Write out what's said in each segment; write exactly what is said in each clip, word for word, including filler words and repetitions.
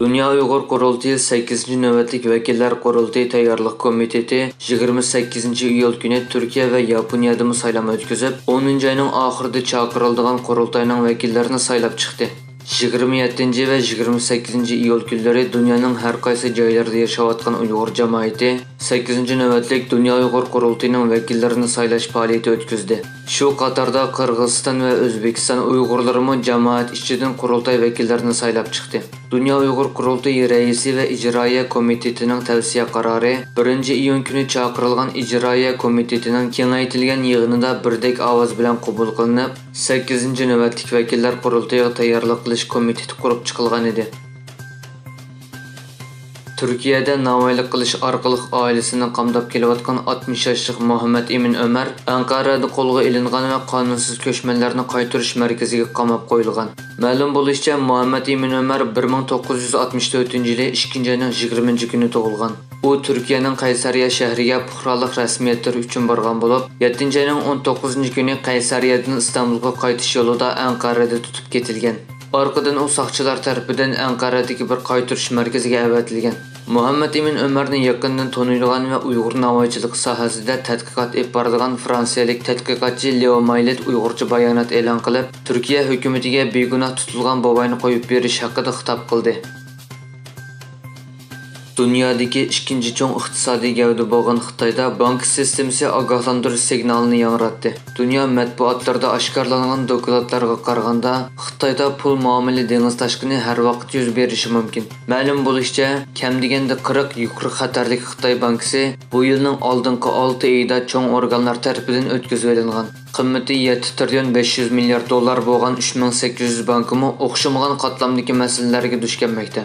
دۇنيا ئۇيغۇر قۇرۇلتىيى سەككىزىنچى نۆۋەتلىك ۋەكىللەر قۇرۇلتىيى تەييارلىق كومىتېتى يىگىرمە سەككىزىنچى ئىيۇل كۈنى تۈركىيە ۋە ياپونىيەدىمۇ سايلام ئۆتكۈزۈپ، ئونىنچى ئاينىڭ ئاخىرىدا چاقىرىلىدىغان قۇرۇلتاينىڭ ۋەكىللىرىنى سايلاپ چىقتى. يىگىرمە يەتتىنچى ۋە يىگىرمە سەككىزىنچى ئىيۇل كۈنلىرى دۇنيانىڭ ھەر قايسى جايلىرىدا ياشاۋاتقان ئۇيغۇر جامائىتى سەككىزىنچى نۆۋەتلىك دۇنيا ئۇيغۇر قۇرۇلتىيىنىڭ ۋەكىللىرىنى سايلاش پائالىيىتى ئۆتكۈزدى. شۇ قاتاردا قىرغىزىستان ۋە ئۆزبېكىستان ئۇيغۇرلىرىمۇ جامائەت ئىچىدىن قۇرۇلتاي ۋەكىللىرىنى سايلاپ چىقتى. دۇنيا ئۇيغۇر قۇرۇلتىيى رەئىسى ۋە ئىجرائىيە كومىتېتىنىڭ تەۋسىيە قارارى بىرىنچى ئىيۇن كۈنى چاقىرىلغان ئىجرائىيە كومىتېتىنىڭ كېڭەيتىلگەن يىغىنىدا بىردەك ئاۋاز بىلەن قوبۇل قىلىنىپ، سەككىزىنچى نۆۋەتلىك ۋەكىللەر قۇرۇلتىيىغا تەييارلىق قىلىش كومىتېتى قۇرۇپ چىقىلغانىدى. تۈركىيەدە ناۋايلىق قىلىش ئارقىلىق ئائىلىسىنى قامداپ كېلىۋاتقان ئاتمىش ياشلىق مۇھەممەد ئىمىن ئۆمەر ئەنقەرەدە قولغا ئېلىنغان ۋە قانۇنسىز كۆچمەنلەرنى قايتۇرۇش مەركىزىگە قاماپ قويۇلغان. مەلۇم بولۇشىچە، مۇھەممەد ئىمىن ئۆمەر بىر مىڭ توققۇز يۈز ئاتمىش تۆتىنچى يىلى ئىككىنچى ئاينىڭ يىگىرمىنچى كۈنى تۇغۇلغان. ئۇ تۈركىيەنىڭ قەيسەرىيە شەھىرىگە پۇقرالىق رەسمىيەتلىرى ئۈچۈن بارغان بولۇپ، يەتتىنچى ئاينىڭ ئون توققۇزىنچى كۈنى قەيسەرىيەدىن ئىستانبۇلغا قايتىش يولىدا ئەنقەرەدە تۇتۇپ كېتىلگەن. ئارقىدىن ئۇ ساقچىلار تەرىپىدىن ئەنقەرەدىكى بىر قايتۇرۇش مەركىزىگە ئەۋەتىلگەن. مۇھەممەد ئىمىن ئۆمەرنى يېقىندىن تونۇيدىغان ۋە ئۇيغۇر ناۋايچىلىقى ساھەسىدە تەتقىقات ئېلىپ بارىدىغان فرانسىيەلىك تەتقىقاتچى لېئو مايلىت ئۇيغۇرچە بايانات ئېلان قىلىپ، تۈركىيە ھۆكۈمىتىگە بىگۇناھ تۇتۇلغان بوۋاينى قويۇپ بېرىش ھەققىدە خىتاب قىلدى. دۇنيادىكى ئىككىنچى چوڭ ئىقتىسادىي گەۋدە بولغان خىتايدا بانكا سىستېمىسى ئاگاھلاندۇرۇش سىگنالىنى ياڭراتتى. دۇنيا مەتبۇئاتلىرىدا ئاشكارىلانغان دوكلاتلارغا قارىغاندا، خىتايدا پۇل مۇئامىلە دېڭىز تاشقىنى ھەر ۋاقىت يۈز بېرىشى مۇمكىن. مەلۇم بولۇشىچە، كەم دېگەندە قىرىق يۇقىرى خەتەرلىك خىتاي بانكىسى بۇ يىلنىڭ ئالدىنقى ئالتە ئېيىدا چوڭ ئورگانلار تەرىپىدىن ئۆتكۈزۈۋېلىنغان. قىممىتى يەتتە تىرىليون بەش يۈز مىليارد دوللار بولغان ئۈچ مىڭ سەككىز يۈز بانكىمۇ ئوخشىمىغان قاتلامدىكى مەسىلىلەرگە دۇچ كەلمەكتە.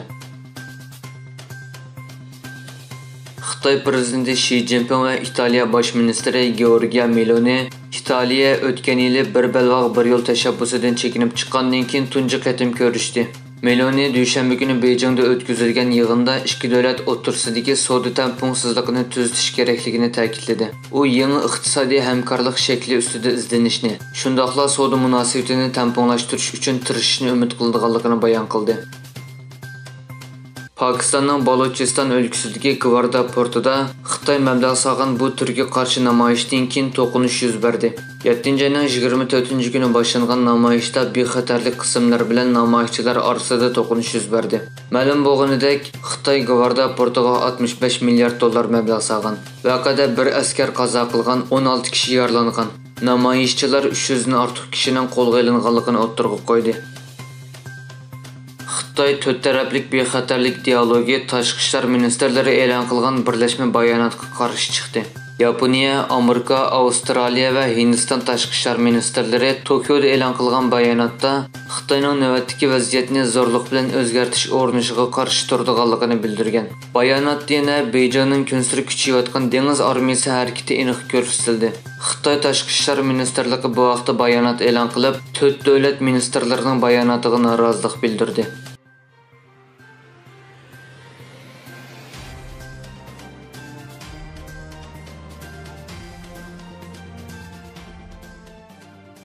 خىتاي پىرېزىدېنتى شى جىنپىڭ ۋە ئىتالىيە باش مىنىستىرى گېئورگىيا مېلونى ئىتالىيە ئۆتكەن يىلى بىر بەلباغ، بىر يول تەشەببۇسىدىن چېكىنىپ چىققاندىن كېيىن تۇنجى قېتىم كۆرۈشتى. مېلونى دۈشەنبە كۈنى بېيجىڭدا ئۆتكۈزۈلگەن يىغىندا ئىككى دۆلەت ئوتتۇرىسىدىكى سودا تەڭپۇڭسىزلىقىنى تۈزىتىش كېرەكلىكىنى تەكىتلىدى. ئۇ يېڭى ئىقتىسادىي ھەمكارلىق شەكلى ئۈستىدە ئىزدىنىشنى، شۇنداقلا سودا مۇناسىۋىتىنى تەڭپۇڭلاشتۇرۇش ئۈچۈن تىرىشىشنى ئۈمىد قىلىدىغانلىقىنى بايان قىلدى. پاكىستاننىڭ بالۇچىستان ئۆلكىسىدىكى گۋاردا پورتىدا خىتاي مەبلەغ سالغان بۇ تۈرگە قارشى نامايىشتىن كېيىن توقۇنۇش يۈز بەردى. يەتتىنچى ئاينىڭ يىگىرمە تۆتىنچى كۈنى باشلانغان نامايىشتا بىخەتەرلىك قىسىملىرى بىلەن نامايىشچىلار ئارىسىدا توقۇنۇش يۈز بەردى. مەلۇم بولغىنىدەك، خىتاي گۋاردا پورتىغا ئاتمىش بەش مىليارد دوللار مەبلەغ سالغان. ۋەقەدە بىر ئەسكەر قازا قىلغان، ئون ئالتە كىشى يارىلانغان. نامايىشچىلار ئۈچ يۈزدىن ئارتۇق كىشىنىڭ قولغا ئېلىنغانلىقىنى ئوتتۇرىغا قويدى. خىتاي تۆت تەرەپلىك بىخەتەرلىك دىئالوگى تاشقى ئىشلار مىنىستىرلىرى ئېلان قىلغان بىرلەشمە باياناتقا قارشى چىقتى. ياپونىيە، ئامېرىكا، ئاۋسترالىيە ۋە ھىندىستان تاشقى ئىشلار مىنىستىرلىرى توكيودا ئېلان قىلغان باياناتتا خىتاينىڭ نۆۋەتتىكى ۋەزىيەتنى زورلۇق بىلەن ئۆزگەرتىش ئۇرۇنۇشىغا قارشى تۇرىدىغانلىقىنى بىلدۈرگەن. باياناتتا يەنە بېيجىڭنىڭ كۈنسېرى كۈچىيىۋاتقان دېڭىز ئارمىيىسى ھەرىكىتى ئېنىق كۆرسىتىلدى. خىتاي تاشقى ئىشلار مىنىستىرلىقى بۇ ھەقتە بايانات ئېلان قىلىپ، تۆت دۆلەت مىنىستىرلىرىنىڭ باياناتىغا نارازىلىق بىلدۈردى.